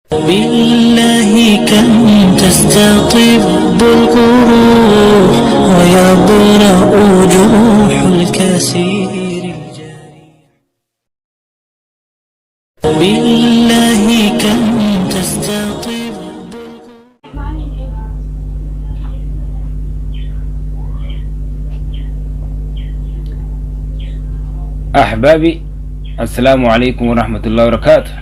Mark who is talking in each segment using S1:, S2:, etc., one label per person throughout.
S1: بالله كم تستطب الجروح ويبرأ جروح الكثير الجارح. بالله كم تستطب.
S2: أحبابي، السلام عليكم ورحمة الله وبركاته.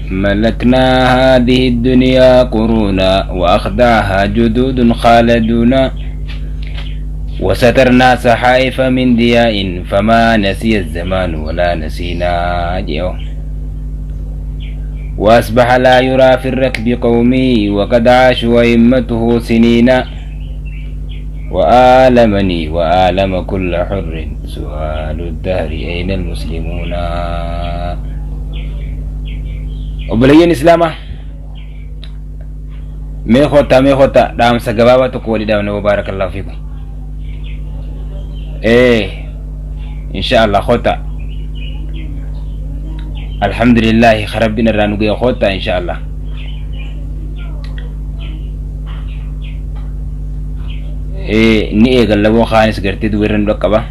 S2: ملكنا هذه الدنيا قرونا وأخدعها جدود خالدونا، وسترنا صحائف من ضياء فما نسي الزمان ولا نسينا جيو. وأصبح لا يرى في الركب قومي وقد عاشوا أئمته سنين، وآلمني وآلم كل حر سؤال الدهر أين المسلمون. Obboleeyyan Islaamaa, mee kottaa, mee kottaa, dhaamsa gabaabaa tokko walii dhaamne. Barakallahu fiikum. Ee, insha Allah, kottaa. Alhamdulillahi, rabbin irraa nu ga'e. Kottaa, insha Allah. Ee, ni eegalla boo kaanis gartee duba irra nu dhaqqaba.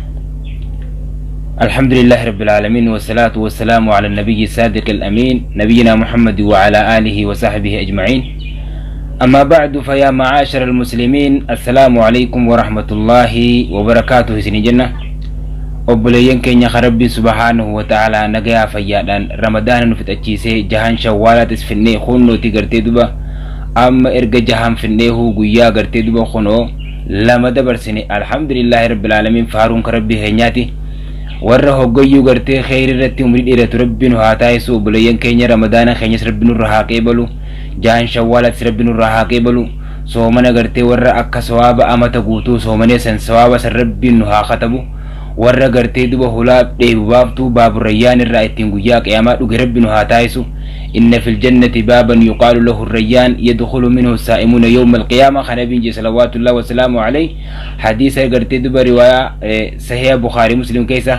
S2: الحمد لله رب العالمين، والصلاة والسلام على النبي الصادق الأمين، نبينا محمد وعلى آله وصحبه أجمعين. أما بعد، فيا معاشر المسلمين، السلام عليكم ورحمة الله وبركاته. سني جنة obboleeyyan keenya ka Rabbi subhaanahu wa ta'aalaa nagayaa fayyaadhaan Ramadaana nu fixachiisee, jahan Shawwaalaatis finnee, kunnooti gartee duba amma erga jahan finneehu guyyaa gartee duba kunoo 2 dabarsine. Alhamdulillaahi rabbil aalamiin, faaruun ka Rabbii keenyaati. Warra hoggayyuu gartee kheyri irratti umrii dheeratu Rabbi nu haa taasisu. Obboleeyyan keenya, Ramadaana keenyas Rabbi nurra haa qeebalu, jahan Shawwaalaatis Rabbi nurra haa qeebalu. Soomana gartee warra akka sawaaba amata guutuu soomanee san sawaaba san Rabbiin nu haa katabu. Warra gartee duba hulaa dheebu baaftuu baaburrayyaan irraa ittiin guyyaa qiyaamaa dhuge Rabbi nu haa taasisu. إن في الجنة بابا يقال له الريان يدخل منه الصائمون يوم القيامة، خنبي صلوات الله وسلامه عليه. حديث غرتي دبا رواية صحيح بخاري مسلم كيسة.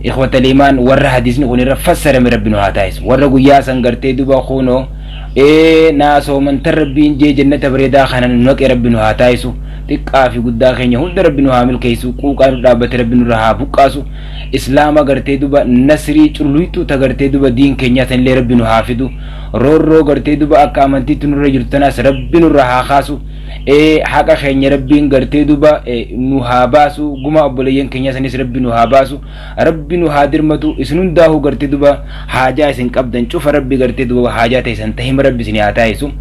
S2: إخوة الإيمان، ور حديث نقول فسر من ربنا هاتايس ور قياسا غرتي دبا خونو ee naasoo manta Rabbiin jee jannata bareedaa kana nu naqe Rabbi nu haa taasisu. Xiqqaa fi guddaa keenya hunda Rabbi nu haa milkeessu. Quuqaa nu dhaabbate Rabbi nurra haa buqqaasu. Islaama gartee duba nasrii culluyxuu ta gartee duba diin keenyaa sanillee Rabbi nu haa fidu. Roorroo gartee duba akka amantiitti nurra jirtu tanaas Rabbi nurra haa kaasu. Ee, haqa keenya Rabbiin gartee duba nu haa baasu. Guma obboleeyyan keenya sanis Rabbi nu haa baasu, Rabbi nu haa dirmatu. Isin hundaa'uu gartee duba haajaa isin qabdan cufa Rabbi gartee duba haajaa teessan tahima Rabbi isin haa taasisu,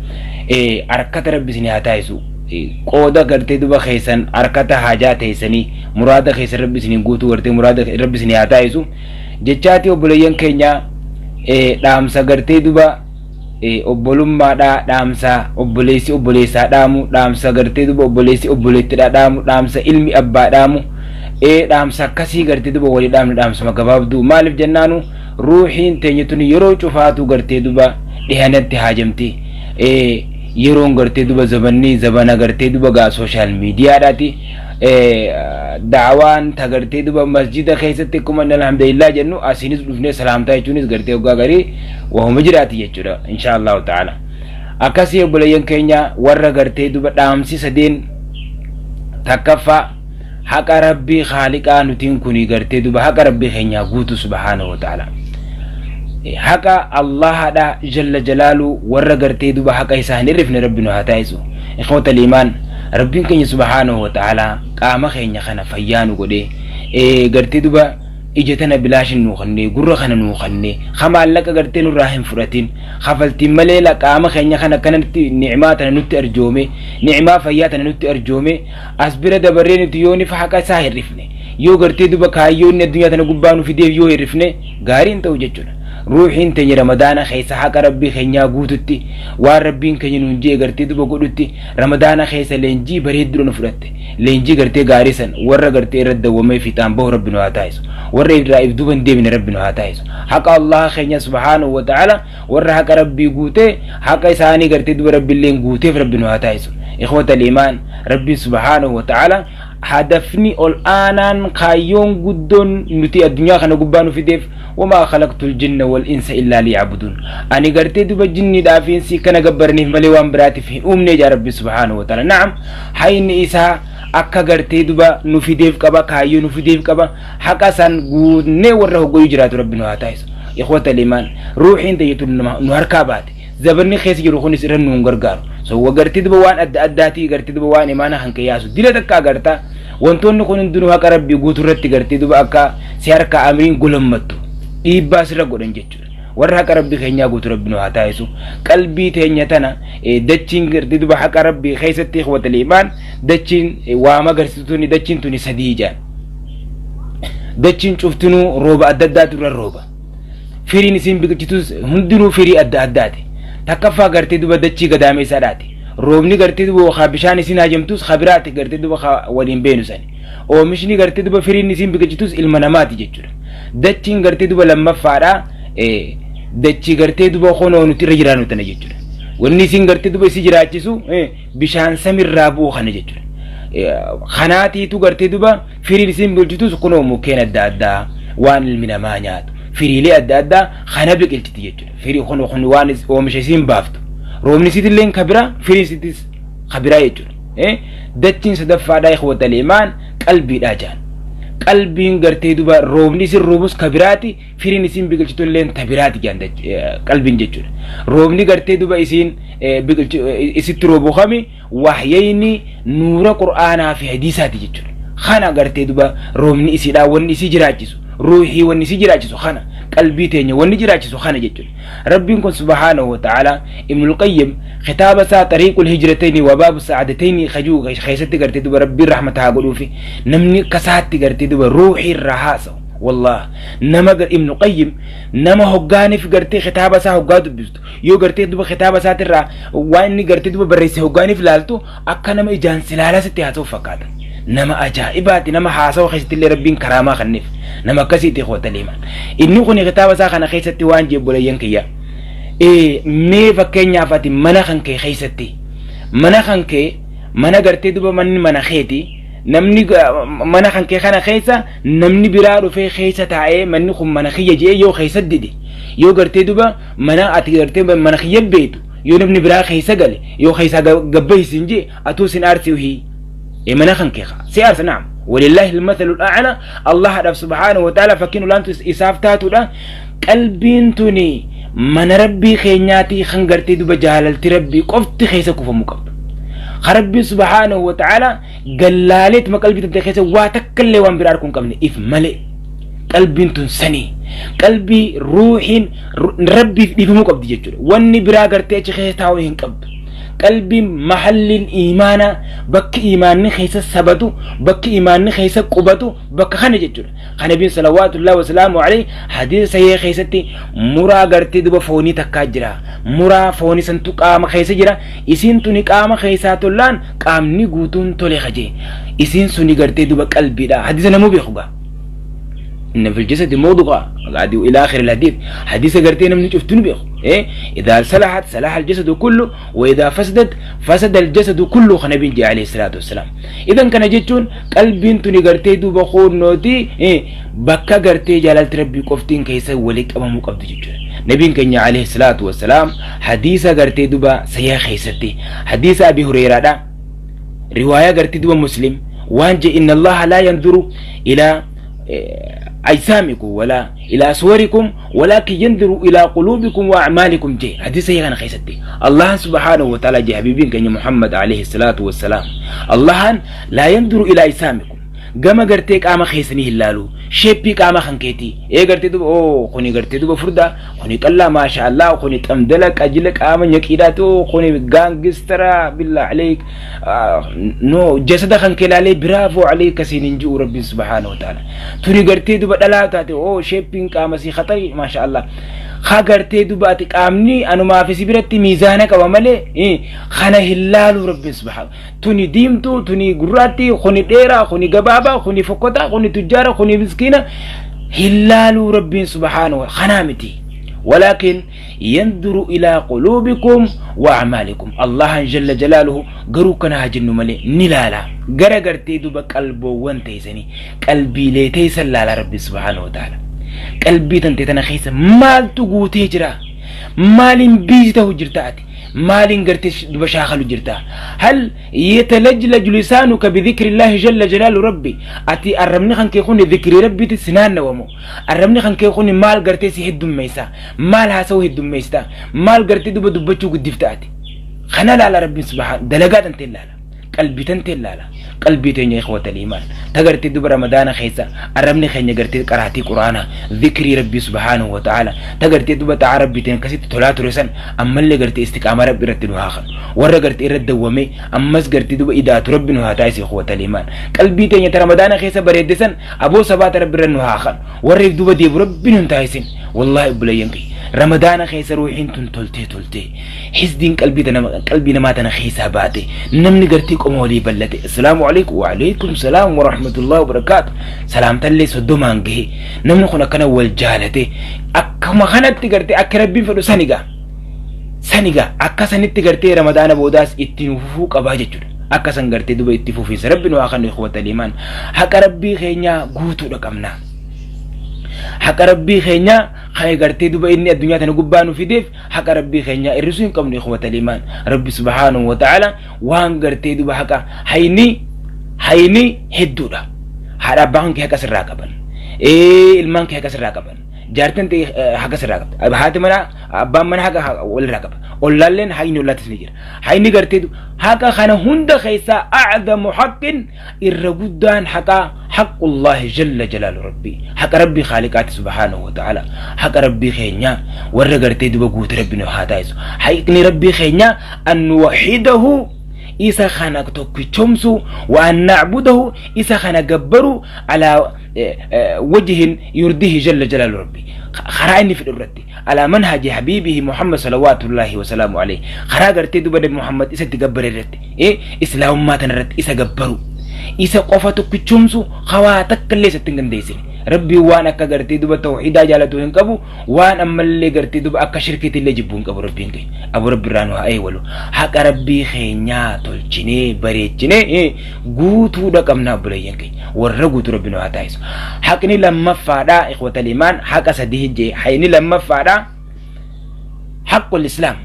S2: harkata Rabbi isin haa taasisu. Qooda gartee duba keessan harkata haajaa teessanii muraada keessan Rabbi isin guutuu gartee muraada Rabbi isin haa taasisu jechaati. Obboleeyyan keenya, dhaamsa gartee duba obbolummaadhaa, dhaamsa obboleessi obboleessaa dhaamu, dhaamsa gartee duba obboleessi obboleettidhaa dhaamu, dhaamsa ilmi abbaa dhaamu, dhaamsa akkasii gartee duba walii dhaamne. Dhaamsuma gabaabduu. Maaliif jennaanu, ruuxiin teenya tuni yeroo cufaatu gartee duba dhihanatti haajamti. Yeroon gartee duba zabanni zabana gartee duba gaa social mediadhaati. Daawaan ta gartee duba masjida keessatti akkuma inni alhamdulillah jennu asiinis dhufnee salaamtaa jechuunis gartee waggaa garii wahuma jiraati jechuudha, insha Allahu ta'ala. Akkasii obboleeyyan keenya, warra gartee duba dhaamsi sadeen. Takkaffaa, haqa Rabbii Khaaliqaa nutiin kuni gartee duba haqa Rabbii keenyaa guutu subhaanahu wa ta'ala, haqa Allahadha jalla jalaalu. Warra gartee duba haqa isaa hin hirrifne Rabbi nu haa taasisu. Ikhwata liimaan, Rabbiin keenya subhaanahu wa ta'ala qaama keenya kana fayyaa nu godhee, gartee duba ija tana bilaashin nuu kennee, gurra kana nuu kennee, ha maallaqa gartee nurraa hin fudhatin, kafaltiin malee qaama keenya kana akkanatti ni'maa tana nutti arjoome, ni'maa fayyaa tana nutti arjoome, as bira dabarree nuti yoo nifa haqa isaa hirrifne, yoo gartee duba kaayyoo inni addunyaa tana gubbaa nu fideef yoo hirrifne, gaarii hin ta'u jechuudha. Ruuxiin teenya Ramadaana keessa haqa Rabbii keenyaa guututti, waan Rabbiin keenya nuun jee gartee duba godhutti, Ramadaana keessa leenjii bareedduu nu fudhatte. Leenjii gartee gaarii san warra gartee irra dawwamee fiixaan bahu Rabbi nu haa taasisu. Warra irraa if duba hin deebine Rabbi nu haa taasisu. Haqa Allah keenya subhaanahu wa ta'ala, warra haqa Rabbii guutee haqa isaanii gartee duba Rabbiilleen guuteef Rabbi nu haa taasisu. Ikhwata al-iimaan, Rabbiin subhaanahu wa ta'ala Hadafni ol aanaan, kaayyoon guddoon nuti addunyaa kana gubbaa nu fideef, wamaa khalaqtul jinna wal insa illaa liya'buduun, ani gartee duba jinniidhaa fi insi kana gabbaraniif malee waan biraatiif hin uumne jaa Rabbi subhaanahu wa ta'ala. Na'am, hayni isaa akka gartee duba nu fideef qaba, kaayyoo nu fideef qaba. Haqa san guunnee warra hoggoyuu jiraatu Rabbi nu haa taasisu. Ikhwata limaan, ruuxiin tayyatu nu harkaa baate, zabanni keessa jiru kunis irra nu hin gargaaru. So gartee duba waan adda addaatii gartee duba waan imaana hanke yaasu dila takka agarta. Wantoonni kun hundinuu haqa Rabbii guutuu irratti gartee duba akka si harkaa amriin golammattu dhiibbaa sirra godhan jechuudha. Warra haqa Rabbii keenyaa guutuu Rabbi nu haa taasisu. Qalbii teenya tana dachiin gartee duba haqa Rabbii keessatti, ikhwatal imaan, dachiin waa magarsiistu tuni, dachiin tuni sadii jaan. Dachiin cuftinuu rooba adda addaatu irra rooba. Firiin isiin biqilchitus hundinuu firii adda addaati. Takkaffaa gartee duba dachii gadaameessaadhaati. Roobni gartee duba haa bishaan isiin hajamtus habiraati, gartee duba haa waliin beenu sani. Oomishni gartee duba firiin isiin biqilchitus ilma namaati jechuudha. Dachiin gartee duba lammaffaadha, dachii gartee duba honoo nuti irra jiraannu tana jechuudha. Wanni isiin gartee duba isii jiraachisu bishaan samirraa bu'u kana jechuudha. Kanaatiitu gartee duba firiin isiin biqilchitus kunoo mukkeen adda addaa, waan ilmi namaa nyaatu, firiilee adda addaa kana biqilchiti jechuudha. Firii kun waan oomisha isiin baaftu. Roobni isiitillee kabira, firiin isiitis kabiraa jechuudha. Dachiin sadaffaadhaa, ikhwatal imaan, qalbiidhaa jaan. Qalbiin gartee duba roobni isin roobus kabiraati, firiin isiin biqilchitu illee tabiraati jaan qalbiin jechuudha. Roobni gartee duba isiin isitti roobu kami? Wahyayni nuura Qur'aanaa fi hadiisaati jechuudha. Kana gartee duba roobni isiidhaa wanni isii jiraachisu, ruuhii wanni isii jiraachisu kana, qalbii teenya wanni jiraachisu kana jechuudha. Rabbiin kun subhaanahu wa ta'ala, Ibnul Qayyim kitaaba isaa Xariiqul Hijratayni wa Baabu Sa'aadatayni kajuu keessatti gartee duba, Rabbiin rahmata haa godhuufi, namni kasaatti gartee duba ruuhii irraa haasa'u, wallah, nama Ibnu Qayyim nama hoggaaniif gartee kitaaba isaa hoggaa dubbistu, yoo gartee duba kitaaba isaatirraa waan inni gartee duba barreesse hoggaaniif laaltu, akka nama ijaan silaalaa sitti haasa'u fakkaata. Nama ajaa'ibaati, nama haasawa keessatti illee Rabbiin karaamaa kenneef nama akkasiiti, ikhwata liimaan. Inni kun kitaaba isaa kana keessatti waan jeebboleeyyan kiyya. Mee fakkeenyaaf ati mana kan kee keessatti, mana kan kee, mana gartee duba manni mana keeti, namni mana kan kee kana keessa namni biraa dhufee keessa taa'ee manni kun mana kiyya jedhee yoo keessa dide, yoo gartee duba mana ati gartee mana kiyya beektu yoo namni biraa keessa gale, yoo keessaa gabbaysin jee, atuu sin aarsii hii mana kan kee si aarsa? Naam, walillahi almathalu al'a'la. Allah dhaaf subhaanahu wa ta'ala fakkiin olaantu isaaf taatudha. Qalbiin tuni mana Rabbii keenyaatii kan gartee duba jaalalti Rabbii qofti keessa kuufamuu qabdu. Ka Rabbiin subhaanahu wa ta'ala gallaaleetuma qalbii tante keessa waa takka illee waan biraa arguu hin qabne if malee. Qalbiin tun sanii qalbii ruuhiin Rabbiif dhiifamuu qabdi jechuudha. Wanni biraa gartee achi keessa taa'uu hin qabdu. Qalbiin mahalliin iimaanaa, bakki iimaanni keessa sabatu, bakki iimaanni keessa qubatu bakka kana jechuudha. Kan Nabiin salawaatullahi wasalaamu alayhi hadiisa sahih keessatti muraa gartee duba foonii takkaa jira. Muraa foonii santu qaama keessa jira. Isiin tuni qaama keessaa tollaan qaamni guutuun tole kaje. Isiin suni gartee duba qalbiidha. Hadiisa namuu beeku gaa. إن في الجسد مضغة إلى آخر الحديث، حديث قرتين من شفتون بيخو إيه؟ إذا صلحت صلح الجسد كله وإذا فسدت فسد الجسد كله، خنبي عليه الصلاة والسلام. إذا كان جتون قلبين توني قرتي دو بخور نوتي إيه بكا قرتي جلالة ربي قفتين كيسا ولك أمام قبض جتون. نبي كان عليه الصلاة والسلام حديث قرتي دوبا سيا خيستي، حديث أبي هريرة دا رواية قرتي دوبا مسلم، وانج إن الله لا ينظر إلى أجسامكم ولا إلى صوركم ولكن ينظر إلى قلوبكم وأعمالكم جي. حديث هي كان خيستي الله سبحانه وتعالى جي حبيبين كان محمد عليه الصلاة والسلام، الله لا ينظر إلى أجسامكم، gama gartee qaama keessanii hin laalu, shape qaama kan keetii ee gartee duba oo kuni gartee duba furdaa, kuni qallaa, maasha Allah, kuni xamdala qajila qaama nyaqiidhaati, oo kuni gangster, billah aleek, no jasada kan kee laalee bravo aleek kasiin hin ji'u Rabbiin subhaanahu wa ta'ala. Tuni gartee duba dhalaa taate, oo shapeiin qaama sii khaxari, maasha Allah, ha gartee duba ati qaamni anumaaf si biratti miizaana qaba malee kana hin laalu Rabbiin subhaanahu. Tuni diimtuu, tuni gurraatti, kuni dheeraa, kuni gabaabaa, kuni fokkotaa, kuni tujjaara, kuni miskiina hin laaluu Rabbiin subhaanahu. Kanaa miti. Walaakin yanduru ilaa quluubikum wa acmaalikum. Allahan jalla jalaaluhu garuu kana haa jennu malee ni laala. Gara gartee duba qalboowwan teessanii, qalbiilee teessan laala Rabbi subhaanahu wa ta'ala. Qalbii tantee tana keessa maaltu guutee jira? Maaliin biizi ta'u jirta ati? Maaliin gartee duba shaakalu jirta? Hal yatalajlaju lisaanuka bidhikrillaahi jalla jalaalu rabbi? Ati arrabni kan kee kun dhikrii rabbiitti si naannawamu? Arrabni kan kee kun maal gartee si heddummeessa? Maal haasa'uu heddummeessita? Maal gartee duba dubbachuu guddifta ati? Kana laala Rabbiin subhaan dalagaa tantee laala. Qalbii tantee laala. Qalbii teenya, ikhwatal iimaan, ta gartee duba Ramadaana keessa arrabni keenya gartee qaraatii Quraanaa, dhikrii Rabbii subhaanahu wa ta'ala, ta gartee duba xa'aa Rabbiitiin akkasitti tolaa ture san ammallee gartee istiqaamaa Rabbi irratti nu haa kanu. Warra gartee irra dawwamee ammas gartee duba idaatu Rabbi nu haa taasisu. Ikhwatal iimaan, qalbii teenya ta Ramadaana keessa bareedde san aboo sabaata Rabbi irra nu haa kanu. Warra if duba deebu Rabbi nu hin taasisin. Wallaahi obboleeyyan kiyya, Ramadaana keessa ruuxiin tun toltee toltee hisdiin qalbii tana qalbii namaa tana keessaa baate, namni gartee qoma walii bal'ate, assalaamu alaikum, wa alaikum salaam wa rahmatullahi wa barakaatu, salaamtallee 30n gahe, namni kun akkana wal jaalate, akkuma kanatti gartee akka Rabbiin fedhu sanigaa sanigaa akka sanitti gartee Ramadaana boodaas itti nu fufuu qabaa jechuudha. Akka san gartee duba itti fufiinsa Rabbi nu haa kennu. Ikhwatal iimaan, haqa Rabbii keenyaa guutuudha qabna. Haqa Rabbii keenyaa kan gartee duba inni addunyaa tana gubbaa nu fideef, haqa Rabbii keenyaa irrisuu hin qabnu. Ikhwatal iimaan, Rabbi subhaanahu wa ta'ala waan gartee duba haqa hayni hedduudha. Haadha abbaan kee haqa sirraa qaban, ilmaan kee haqa sirraa qaban, jaartin ta'e haqa sirraa qabda, haati manaa, abbaan mana haqa walirraa qaba, ollaalleen hayni ollaatis ni jira. Hayni gartee haqa kana hunda keessaa a'damu haqqin, irra guddaan haqaa, haqqullaahi jalla jalaalu rabbii, haqa Rabbii khaaliqaati subhaanahu wa ta'ala. Haqa Rabbii keenyaa warra gartee duba guute Rabbi nu haa taasisu. Haqni Rabbii keenyaa an nuwaxidahu, isa kana tokkichomsu, wa an nacbudahu, isa kana gabbaru, alaa wajhin yurdihi jalla jalaalu rabbi, karaa inni fedhu irratti, alaa manhaji habiibihi Muhammad salawaatullaahi wasalaamu alayhi, karaa gartee duba Nabi Muhammad isatti gabbare irratti, islaamummaa tana irratti isa gabbaru, isa qofa tokkichomsu, hawaa takka illee isatti hin dandeessine. Rabbiin waan akka gartee duba tawhiidaa jaalatu hin qabu, waan ammallee gartee duba akka shirkiitti illee jibbuu hin qabu Rabbiin keenya. Abu Rabbi irraa nu haa eewalu. Haqa Rabbii keenyaa tolchinee bareechinee guutuudha qabna. Obboleeyyan keenya, warra guutuu Rabbi nu haa taasisu. Haqni lammaffaadha, ikhwatal iimaan, haqa sadii jee, haqni lammaffaadha haqqul islaam,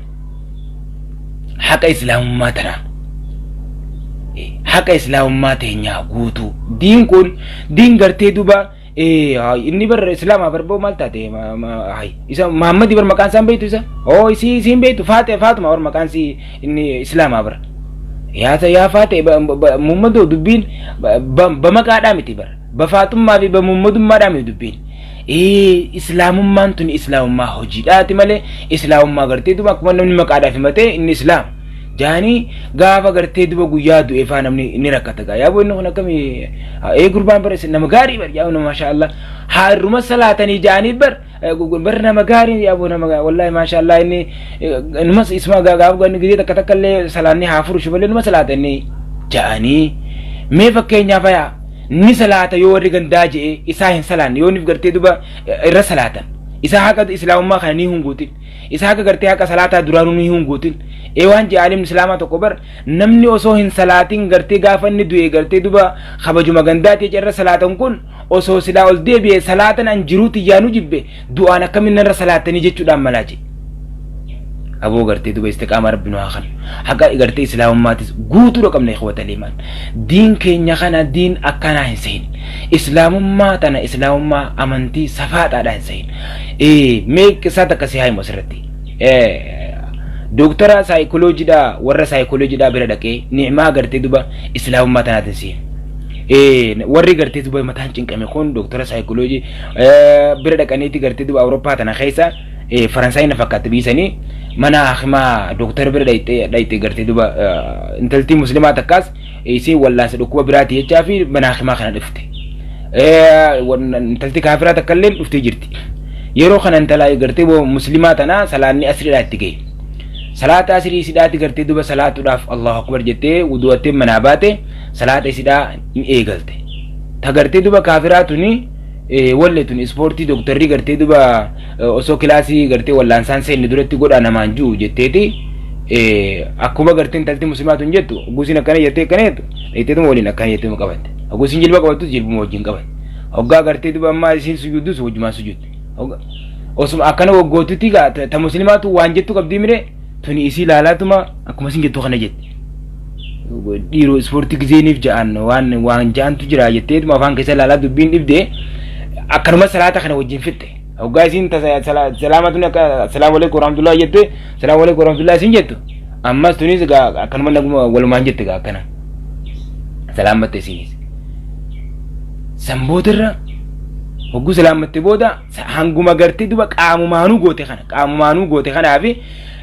S2: haqa islaamummaa tanaa, haqa islaamummaa teenyaa guutuu. Diin kun diin gartee duba inni bar islaamaa barboo maal taate? Isa Muhammadi bar maqaan isaan beektu, isa oo isii isiin beektu Faate, Faatuma bar maqaan si inni islaamaa bar. Yaa yaa Faate Muhammadoo, dubbiin ba maqaadhaa miti bar, ba Faatummaa fi ba Muhammadummaadhaa miti dubbiin. Islaamummaan tun islaamummaa hojiidhaati malee islaamummaa gartee duba akkuma namni maqaadhaaf himatee inni islaam jaanii gaafa gartee duba guyyaa du'e faa namni ni rakkata gaa. Yaaboo, inni kun akkami ee gurbaan bar nama gaarii bar, yaa maasha Allah, haa irruma salaatanii jaanii bar bar nama gaarii, yaaboo nama wallahi maasha Allah, inni numa isma gaafa ganni gizee takka takka illee salaanni haa furu shuballee numa salaata inni jaanii. Mee fakkeenyaaf yaa ni salaata yoo warri gandaa je'e isaa hin salaanne, yoo nif gartee duba irra salaatan, isaa haqa islaamummaa kana ni hunguutin, isa haqa gartee haqa salaataa duraanuu ni hunguutin. Ee waan je'e alimni islaamaa tokko bar, namni osoo hin salaatin gartee gaafa inni du'e gartee duba kabajuma gandaati jecha irra salaatan kun osoo silaa ol deebi'e salaatan an jiruu tiyyaanuu jibbe, du'aan akkamiin narra salaatanii jechuudhaan malaa jedhe. Aboo gartee duba istiqaamaa Rabbi nu haa kanu. Haqa gartee islaamummaatis guutuudha qabna. Ikhwatal iimaan, diin keenya kana diin akkanaa hin sehin, islaamummaa tana islaamummaa amantii safaaxaadhaa hin sehin. Mee qisaa takka si haa himu asirratti. Dooktara saayikoloojidhaa, warra saayikoloojidhaa bira dhaqee ni'maa gartee duba islaamummaa tanaatiin si warri gartee duba mataan cinqame kun dooktara saayikoloojii bira dhaqaniiti gartee duba Awurooppaa tana keessa, Faransaay na fakkaatti biisanii, mana hakimaa dooktara bira dhayxee gartee duba intaltii muslimaa takkaas isiin wallaansa dhukkuba biraati jechaa fi mana hakimaa kana dhufte. Intalti kaafiraa takka illee dhuftee jirti. Yeroo kana intala gartee muslimaa tana salaanni asriidhaa itti gahe. Salaata asrii isidhaati gartee duba salaatuudhaaf Allahu akbar jettee wudu'attee manaa baate, salaata isidhaa ni eegalte. Ta gartee duba kaafiraa tuni Walle tun ispoortii dooktarri gartee duba osoo kilaasii gartee wallaansaan seenne duratti godhaa namaan jiru jetteeti akkuma gartee intalti muslimaa tun jettu guusiin akkana jettee akkana jettu dheetteetuma waliin akkana jetteetuma qabatte. Guusiin jilba qabattus jilbuma wajjin qabatte. Hoggaa gartee duba ammaa isiin sujuuddus wajjumaan sujuudde. Osuma akkana waggootutti ta muslimaatu waan jettu qabdii mire tuni isii laalaatuma akkuma isin jettu kana jette. Dhiiroo ispoortii gizeeniif ja'an waan waan ja'antu jira jetteetuma afaan keessa laalaa dubbiin dhibdee akkanuma salaata kana wajjin fixxe. Hoggaa isiin salaama tuni akka salaamu alaikum warahmatullahi jette, salaamu alaikum warahmatullahi isiin jettu. Ammas tunis egaa akkanuma naguma walumaan jette egaa akkana. Salaammatte isiinis. San boodarra hogguu salaammatte booda hanguma gartee duba qaamumaanuu goote kana qaamumaanuu goote kanaa fi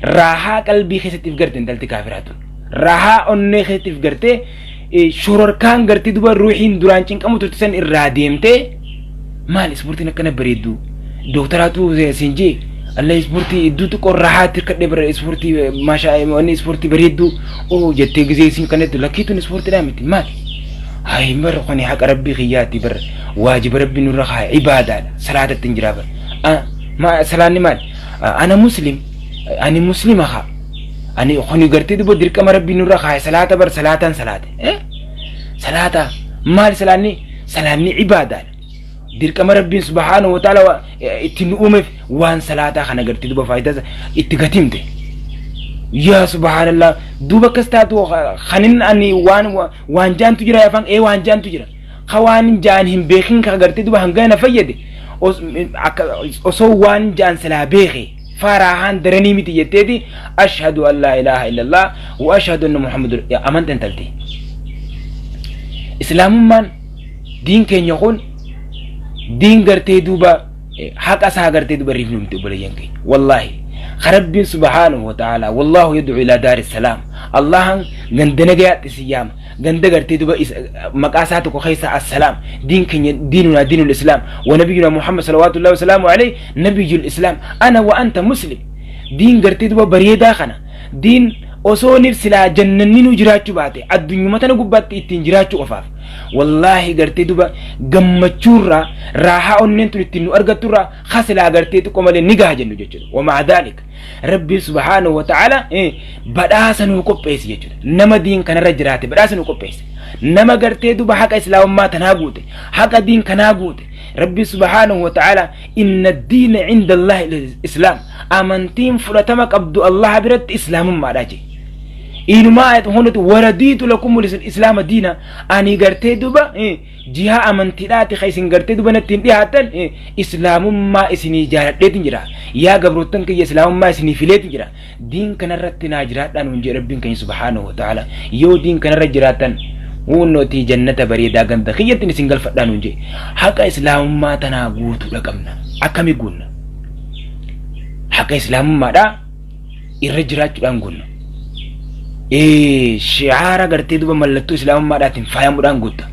S2: raahaa qalbii keessatti if garte intalti kaafiraa tun. Raahaa onnee keessatti if gartee shororkaan gartee duba ruuhiin duraan cinqamu turte san irraa deemtee, maal ispoortiin akkana bareeddu, dooktaraatu siin jee, alla ispoortii iddoo xiqqoo raahaa itti hirkadhee bara ispoortii maashaa wanni ispoortii bareeddu oo jettee gizee isiin kanatti lakkii tun ispoortiidhaa miti, maal hayi bar kuni haqa rabbii kiyyaatti bar, waajiba rabbii nurra kaaya, ibaadaadha, salaatatti hin jiraa bar, ma salaanni maal, ana muslim, ani muslima haa, ani kuni gartee duba dirqama rabbii nurra kaaya salaata bar, salaataan salaate, salaata maal, salaanni salaanni ibaadaadha, dirqama rabbiin subhaanahu wa ta'ala itti nu uumeef waan salaataa kana gartee duba faayidaa itti gatimte. Yaa subhaanallah, duuba akkas taatu kanin ani waan waan jaantu jira afaan waan jaantu jira ka waan jaan hin beekin ka gartee duba hanga na fayyade osoo waan jaan silaa beeke faaraahaan daranii miti jetteeti ashhadu an laa ilaaha illallah wa ashhadu anna muhammadu amanta intalti. Islaamummaan diin keenya kun diin gartee duuba haqa isaa gartee duba riifnu miti, obboleeyyan keenya. Wallaahi rabbiin subhaanahu wa ta'ala wallahu yad'u ila daari salaam, Allahan ganda nagayaatti si yaama, ganda gartee duba maqaa isaa tokko keessa assalaam. Diin keenya diinunaa diinul islaam wa nabiyyuna muhammad salawaatullahi wasalaamu alayhi nabiyyul islaam, ana wa anta muslim. Diin gartee duba bareedaa kana, diin osoo nif silaa jannanni nu jiraachuu baate addunyuma tana gubbaatti ittiin jiraachuu qofaaf wallaahi gartee duba gammachuurraa raahaa onneen tun ittiin nu argatturraa hasilaa gartee xiqqoo malee ni gaha jennu jechuudha. Wamaa daalik rabbiin subhaanahu wa ta'ala badhaasa nuu qopheesse jechuudha. Nama diin kanarra jiraate badhaasa nuu qopheesse. Nama gartee duba haqa islaamummaa tanaa guute, haqa diin kanaa guute, rabbiin subhaanahu wa ta'ala inna diina cinda allahi islaam, amantiin fudhatama qabdu allaha biratti islaamummaadha jee. Inumaa hunati waradiitu lakumul islaama diina, ani gartee duba jihaa amantiidhaati ka isin gartee duba natti hin dhiyaatan islaamummaa isinii jaaladheetin jira, yaa gabroottan kiyya islaamummaa isinii fileetin jira, diin kanarratti naa jiraadhaa nuun jedhe rabbiin keenya subhaanahu wa ta'ala. Yoo diin kanarra jiraatan hunnootii jannata bareedaa ganda kiyyattiin isin galfadhaa nuun jedhe. Haqa islaamummaa tanaa guutuudha qabna. Akkami guunna? Haqa islaamummaadhaa irra jiraachuudhaan guunna. Shi'aara gartee duba mallattoo islaamummaadhaatiin faayamuudhaan guutta.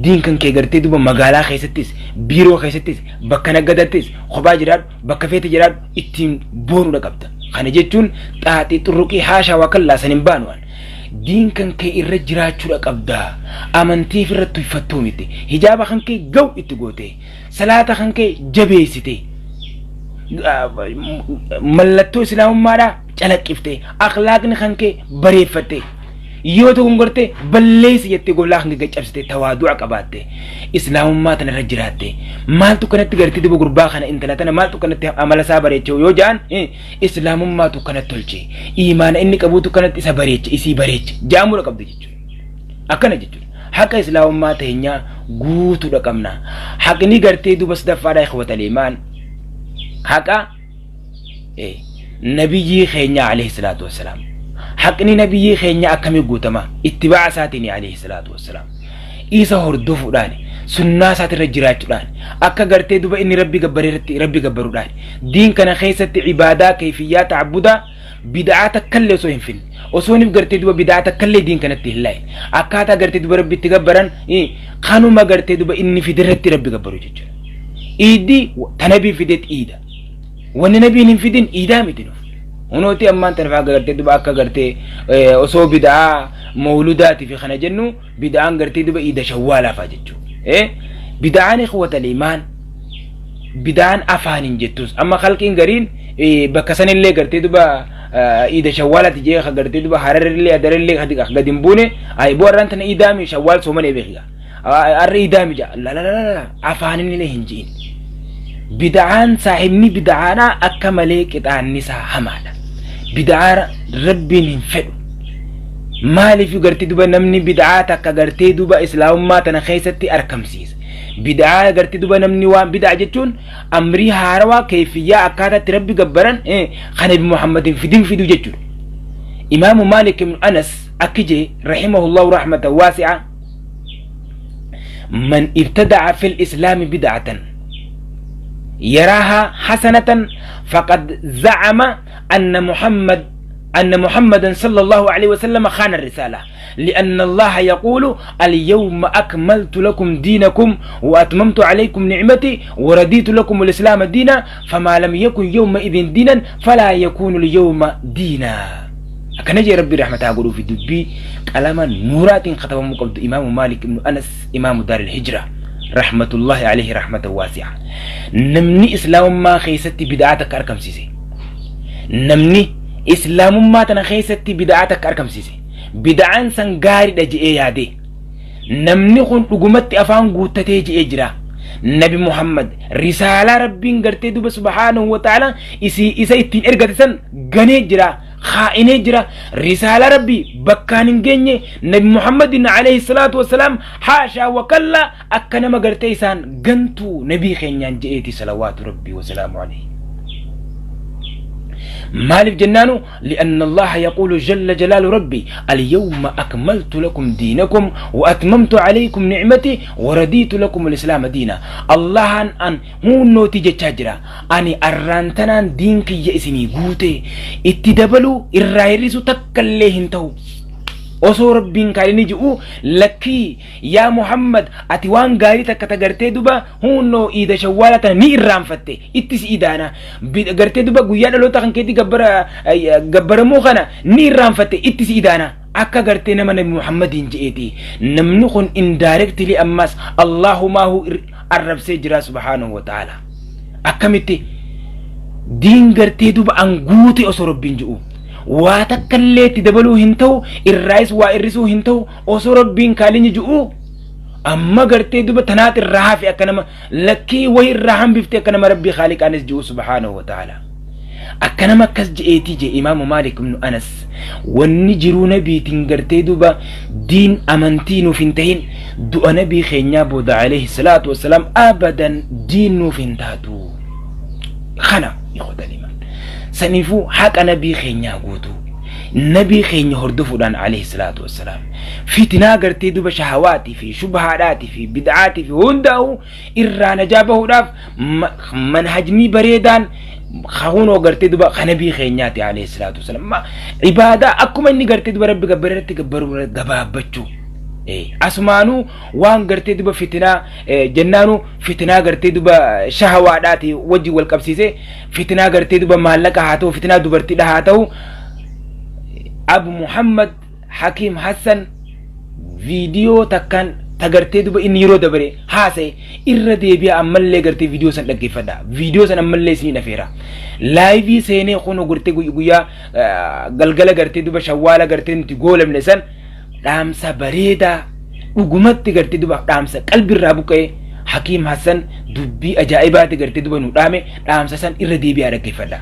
S2: Diin kan kee gartee duba magaalaa keessattis, biiroo keessattis, bakka naggadattis, kophaa jiraadhu, bakka feete jiraadhu, ittiin boonuudha qabda. Kana jechuun xaaxii xurruqii haashaa waa kallaa san hin baanu. Diin kan kee irra jiraachuudha qabda. Amantii irra tuyfattuu miti. Hijaaba kan kee gaw itti goote. Salaata kan kee jabeessite. Mallattoo islaamummaadhaa calaqqifte. Akhlaaqni kan kee bareeffatte. Yoo tokko gortee balleessi jettee gollaa kan kee cabsite, tawaadu'a qabaatte. Islaamummaa tana irra jiraatte. Maaltu kanatti gartee duba gurbaa kana intala tana maaltu kanatti amala isaa bareeche yoo ja'an, islaamummaatu kanatti tolche. Imaana inni qabuutu kanatti isa bareeche, isii bareeche. Ja'amuudha qabdi jechuudha. Akkana jechuudha. Haqa islaamummaa teenyaa guutuudha qabna. Haqni gartee duba sadaffaadhaa, ikhwatal imaan. Haqa nabiyyii keenya alayhi salaatu wassalaam. Haqni nabiyyii keenya akkamii guutama? Ittibaa'a isaatiin alayhi salaatu wassalaam. Isa hordofuudhaan, sunnaa isaatirra jiraachuudhaan, akka gartee duba inni rabbi gabbareerratti rabbi gabbaruudhaan, diin kana keessatti ibaadaa kayfiyyaa ta'abbudaa bid'aa takkallee osoo hin finne, osoo nif gartee duba bid'aa takkallee diin kanatti hin laayin, akkaataa gartee duba rabbi itti gabbaran kanuma gartee duba inni fiderratti rabbi gabbaru jechuudha. Iiddi ta nabii fideet iida. Wanni nabiin hin fidin iidaa miti nuuf. Hunooti ammaan tana fa'aa gartee duba akka gartee osoo bid'aa mawludaati fi kana jennu bid'aan gartee duba iida shawwaalaa fa'a jechuudha. Bid'aan ikhwatal imaan Bid'aan afaaniin jettus amma khalqiin gariin bakka sanillee gartee duba iida shawwaalati jee ka gartee duba hararillee adarillee gadi hin buune ay boo arraan tana iidaami shawwaal soomanee beekiga arra iidaami jaa la la la la afaaninillee hin ji'in. Bid'aan saahibni bid'aadhaa akka malee qixaanni isaa hamaadha. Bid'aa Rabbiin hin fedhu. Maaliif gartee duba namni bid'aa takka gartee duba islaamummaa tana keessatti arkamsiisa. Bid'aa gartee duba namni waan bid'aa jechuun amrii haarawaa keeyfiyyaa akkaataa itti Rabbi gabbaran kan Nabi Muhammad hin fidin fiduu jechuudha. Imaamu Maalik ibn Anas akki jee rahimahullahu rahmatan waasi'a man ibtada'a fil islaami bid'atan yaraaha hasanatan faqad za'ama anna Muhammad أن محمدا صلى الله عليه وسلم خان الرسالة لأن الله يقول اليوم أكملت لكم دينكم وأتممت عليكم نعمتي ورديت لكم الإسلام دينا فما لم يكن يومئذ دينا فلا يكون اليوم دينا. أكن جي ربي رحمة أقول في دبي قلما نورات ختم قبض إمام مالك بن أنس إمام دار الهجرة رحمة الله عليه رحمة واسعة. نمني إسلام ما خيستي بدعاتك أركم سيسي. نمني islaamummaa tana keessatti bid'aa takka argamsiise bid'aan san gaariidha je'ee yaade namni kun dhugumatti afaan guuttatee je'ee jira nabi Muhammad risaalaa rabbiin gartee duba subhaanahu wa ta'ala isii isa ittiin ergate san ganee jira kaa'inee jira risaalaa rabbii bakkaan hin geenye nabi Muhammadin alayhi salaatu wassalaam haashaa wa kallaa akka nama gartee isaan gantuu nabii keenyaan je'eeti salawaatu rabbii wasalaamu alayhi. Maaliif jennaanu li'anna Allaha yaquulu jalla jalaalu rabbi alyawma akmaltu lakum diinakum wa atmamtu alaykum ni'mati wa radiitu lakum al-islaama diina. Allahan an huunnooti jechaa jira. Ani arraan tanaan diin kiyya isinii guute itti dabaluu irraa hir'isu takka illee hin ta'u. Osoo Rabbiin kan inni ji'u lakkii yaa Muhammad ati waan gaarii takka ta gartee duba huunnoo iida shawwaala tana ni irraanfatte itti si idaana gartee duba guyyaa dhaloota kan keetii gabbara gabbaramuu kana ni irraanfatte itti si idaana akka gartee nama nabi Muhammadiin je'eeti namni kun indirectly ammas Allahumaahu arrabsee jira subhaanahu wa ta'ala akkamitti diin gartee duba an guute osoo Rabbiin ji'u waa takka illee itti dabaluu hin ta'u irraayis waa irrisuu hin ta'u osoo Rabbiin kaalinyi ji'u amma gartee duba tanaat irraa hafe akka nama lakkii wayi irraa hambifte akka nama Rabbii khaaliqaanis ji'u subhaanahu wa ta'ala akka nama akkas je'eetii jee imaamu Maalik ibnu Anas wanni jiruu nabiitiin gartee duba diin amantii nuuf hin tahin du'a nabii keenyaa booda alayhi salaatu wassalaam abadan diin nuuf hin taatu kana ikhwata iman saniifuu haqa nabii keenyaa guutuu nabii keenya hordofuudhaan alayhi salaatu wassalaam fitinaa gartee duba shahawaatii fi shubhaadhaatii fi bid'aatii fi hundaa'u irraa najaa bahuudhaaf manhajni bareedaan kunoo gartee duba ka nabii keenyaati alayhi salaatu wassalaam ibaadaa akkuma inni gartee duba rabbi gabbara irratti gabbaruu gabaabbachuu asumaanuu waan gartee duba fitinaa jennaanuu fitinaa gartee duba shahawaadhaati wajjin wal qabsiisee fitinaa gartee duba maallaqa haa ta'u fitinaa dubartiidha haa ta'u Abu Muhammad Hakiim Hassan viidiyoo takkaan ta gartee duba inni yeroo dabare haasa'e irra deebi'a ammallee gartee viidiyoo san dhaggeeffadha viidiyoo san ammallee isinii dhafeera laayivii seenee kun gartee guyyaa galgala gartee duba shawwaala gartee nuti goolamne san dhaamsa bareedaa dhugumatti gartee duba dhaamsa qalbirraa buqqa'e Hakiim Hassan dubbii ajaa'ibaati gartee duba nu dhaame dhaamsa san irra deebi'aa dhaggeeffadha.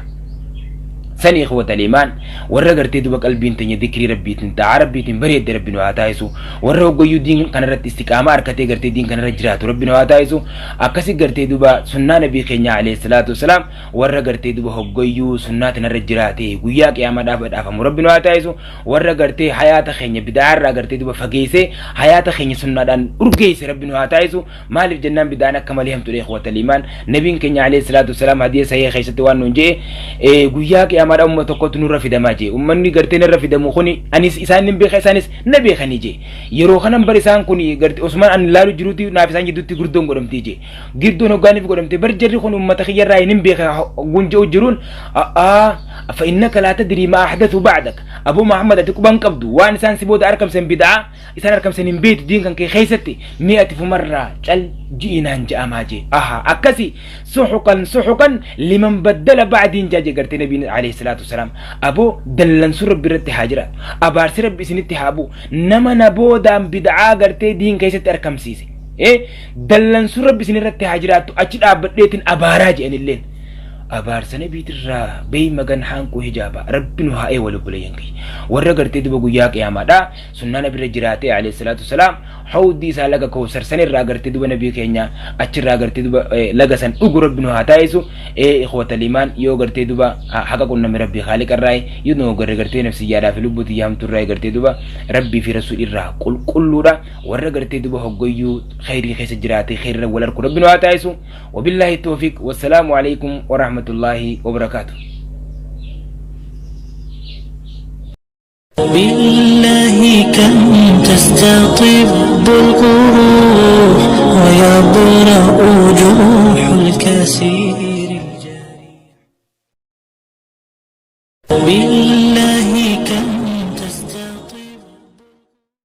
S2: Sani ikhwata liimaan warra gartee duba qalbiin teenya dikrii rabbiitiin ta'aa rabbiitiin bareedde rabbi nu haa taasisu warra hoggayyuu diin kanarratti istiqaamaa harkatee gartee diin kanarra jiraatu rabbi nu haa taasisu akkasi gartee duba sunnaa nabii keenya alayhi salaatu wasalaam warra gartee duba hoggayyuu sunnaa tanarra jiraate guyyaa qiyaamaa dhaafamu rabbi nu haa taasisu warra gartee hayaata keenya bid'aa irraa gartee duba fageessee hayaata keenya sunnaadhaan urgeesse rabbi nu haa taasisu maaliif jennaan bid'aan akka malee hamtuudha ikhwata liimaan nabiin keenya alayhi salaatu wasalaam hadiisa sahih keessatti waan nuun je'e guyyaa qiyaamaadha umma tokkotu nurra fidamaa je'e ummanni gartee narra fidamu kuni anis isaan nin beeka isaanis na beekanii je'e yeroo kanan bar isaan kun gartee osumaan an laalu jiruuti naaf isaan jidduutti gurdoon godhamtii je'e girdoon hoggaaniif godhamte bar jarri kun ummata kiyyarraa hin beeka gunja'u jiruun a'aa fa innaka laa tadrii ma ahdathu ba'dak Abuu Muhammad, ati quban qabdu waan isaan si booda arkamsan, bid'aa isaan arkamsan hin beektu diin kan kee keessatti, mee ati fumarraa cal ji'inaan ja'amaa jee. Aha, akkasi, suxuqan suxuqan liman baddala ba'diin jaa jee gartee nabiin alayhi salaatu wasalaam. Aboo, dallansuu rabbi irratti haa jiraatu, abaarsi rabbi isinitti haa bu'u, nama na boodaan bid'aa gartee diin keessatti arkamsiise, dallansuu rabbi isin irratti haa jiraattu, achi dhaabbadheetiin abaaraa jedhanilleen. Abaarsa nabiitirraa beey magan haanquu hijaaba rabbi nu haa eewwalu. Obboleeyyan kiyya, warra gartee duba guyyaa qiyaamaadha sunnaa nabirra jiraatee alayhi salaatu wasalaam hawdii isaa laga kowsar san irraa gartee duba nabii keenya achirraa gartee duba laga san dhugu rabbi nu haa taasisu. Ee ikhwata limaan, yoo gartee duba haqa qunname rabbii khaaliqa irraa, yoo nu garre gartee nafsiyyaadhaa fi lubbuu tiyya hamtuu irraa, gartee duba rabbii fi rasuul irraa qulqulluudha, warra gartee duba hoggayyuu khayrii keessa jiraatee khayrirra wal arku rabbi nu haa taasisu. وبالله التوفيق، والسلام عليكم ورحمة الله وبركاته.
S1: بالله كم تستطب القلوب.